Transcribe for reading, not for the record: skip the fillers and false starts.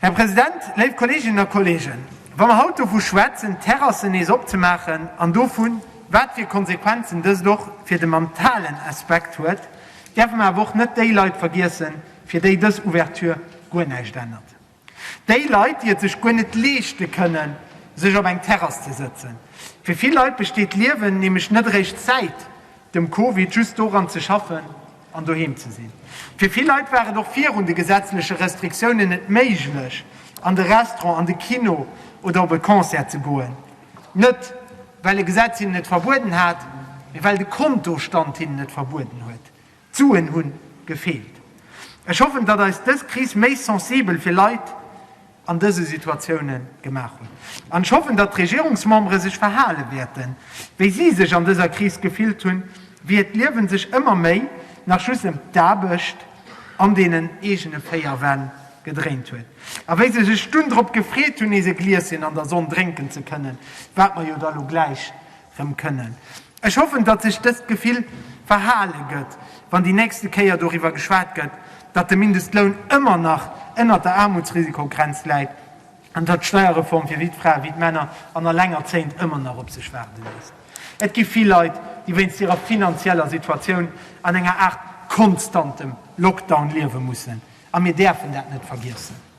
Här President, léif Kolleeginnen a Kolleegen, wa mer haut dovu schwätzen, d'Terrassen nees opzemaachen, an dovun, wat fir Konsequenzen dëst och fir de mentalen Aspekt huet, däerfe mer awer och net déi Leit vergiessen, fir déi dës Ouverture guer näischt ännert. Déi Leit, déi et sech guer net leeschte kënnen, sech op eng Terrass ze sëtzen. Fir vill Leit besteet d'Liewen nämlech net eréischt säit dem Covid just doran ze schaffen an doheem ze sinn. Fir vill Leit war et och virun de gesetzleche Restriktiounen net méiglech, an de Restaurant, an de Kino oder op e Concert ze goen. Net well e Gesetz hinnen et verbueden hat, mee well de Kontostand hinnen et verbueden huet. D'Suen hu gefeelt. Ech hoffen, datt eis dës Kris méi sensibel fir Leit an dëse Situatioune gemaach huet. An ech hoffen, datt d'Regierungsmembere sech verhale wäerten, wéi si sech an dëser Kris gefillt hunn, wéi hiert Liewen sech ëmmer méi nach just ëm d'Aarbecht an deenen eegene 4 Wänn gedréint huet a wéi se sech dunn drop gefreet hunn, nees e Glieschen an der Sonn drénken ze kënnen, wat mer jo da lo gläich rëm kënnen. Ech hoffen, datt sech dëst Gefill verhale gëtt, wann déi nächste Kéier doriwwer geschwat gëtt, datt de Mindestloun ëmmer nach ënnert der Aarmutsrisikogrenz läit an datt d'Steierreform fir wéi d'Frae wéi d'Männer an Allengerzéiend ëmmer nach op sech waarde léisst. Et gi vill Leit, déi wéinst hirer finanzieller Situatioun an enger Aart konstantem Lockdown liewe mussen, a mir däerfen dat net vergiessen.